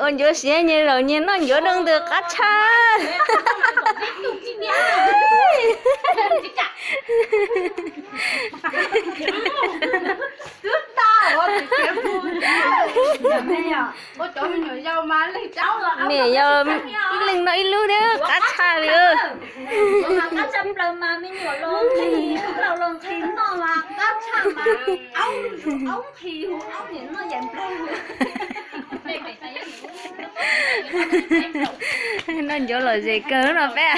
Ua ncuav siav nyias zaum nyias noj ncuav doo ntws qab tshaj. Niam yau ib leeg noj ib lub thiab qab tshaj li. Noj ncuav lom zem kawg no peb.